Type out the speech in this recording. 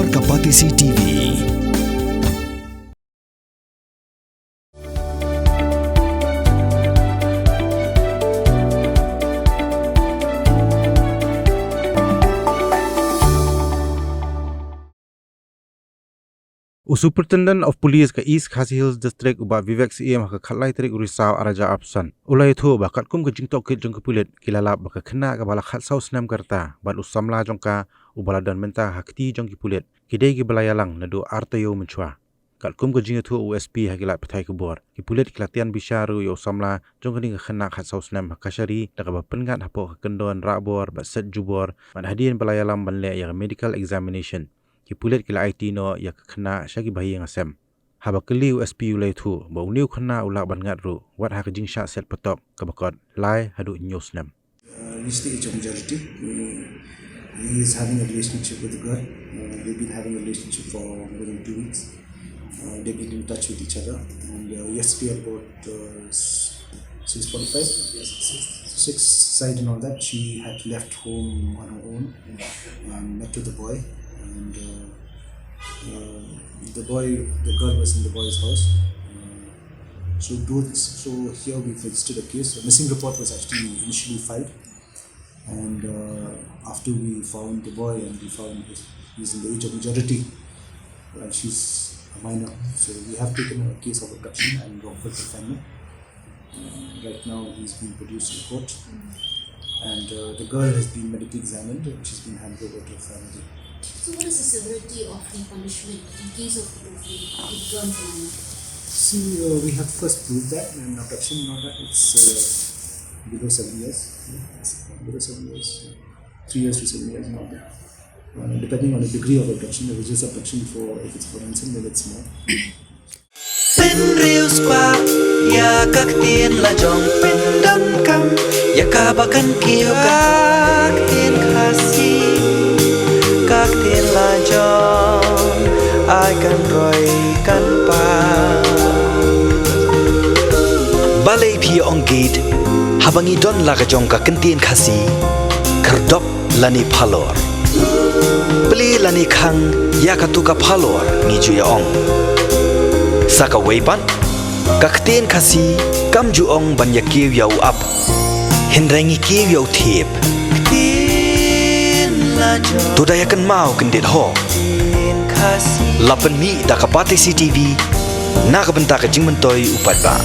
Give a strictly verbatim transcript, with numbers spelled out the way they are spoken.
Ka Batesi T V. U Superintendent of Police ka East Khasi Hills District, u Bah Vivek Syiem, ha ka khatlai tarik u Risaw arhajar arphew san, u la ïathuh ba katkum ka jingtohkit jong ki pulit, ki la lap ba ka khynnah kaba la khatsaw snem ka rta bad u samla jong ka, uba la don mynta ha kti jong ki pulit, ki dei kiba la ïalang naduh ar taïew mynshuwa. Katkum ka jingïathuh u S P ha ki lad pathai khubor, ki pulit ki la tian bishar ruh ïa u samla jong kane ka khynnah khatsaw snem ha kashari da kaba pynngat hapoh ka kyndon rahbor bad set jubor, bad hadien ba la ïalam ban leh ïa ka medical examination, ki pulit ki la aiti noh ïa ka khynnah sha ki bahaïing hasem. Haba kylli u S P u la ïathuh ba une u khynnah u lah ban ngat ruh wat ha ka jingshah set patok kaba kot lai haduh hynñiew snem. Uh, reached the age of majority. Uh, he is having a relationship with the girl. Uh, they've been having a relationship for more than two weeks. Uh, they've been in touch with each other. And uh, yesterday, about uh, six forty-five, six side and all that, she had left home on her own and met with the boy. And uh, uh, the boy, the girl was in the boy's house. Uh, so, those, so here we've registered a case. A missing report was actually initially filed. And uh, after we found the boy and we found he's in the age of majority, and she's a minor. So we have taken a case of abduction and wrongful confinement. Uh, right now he's been produced in court. And uh, the girl has been medically examined and she's been handed over to her family. So what is the severity of the punishment in case of the gun crime? See, uh, we have first proved that in abduction and all that, it's uh, below seven years. Yeah, it's below seven years. Three years to seven years and all that. Uh, depending on the degree of abduction, if it's just abduction for, if it's for ransom, then it's more. Pynriewspah ïa ka ktien la jong, pyndonkam ïa kaba kan kiew ka ktien Khasi, ka ktien la jong, ai kan roi kan pang. Balei phi ong gate, haba ngi don la ka jong ka ktien Khasi, khyrdop lane phalor. Plie lane khang ïa katu ka phalor, ngi ju ïa ong. Sa kawei pat, ka ktien Khasi kam ju ong ban ïa kiew ïa u ap, hynrei ngi kiew ïa u thiep. To da ïa kynmaw kyndit ho. La pynmih da ka Batesi T V na ka bynta ka jingmyntoi u paidbah.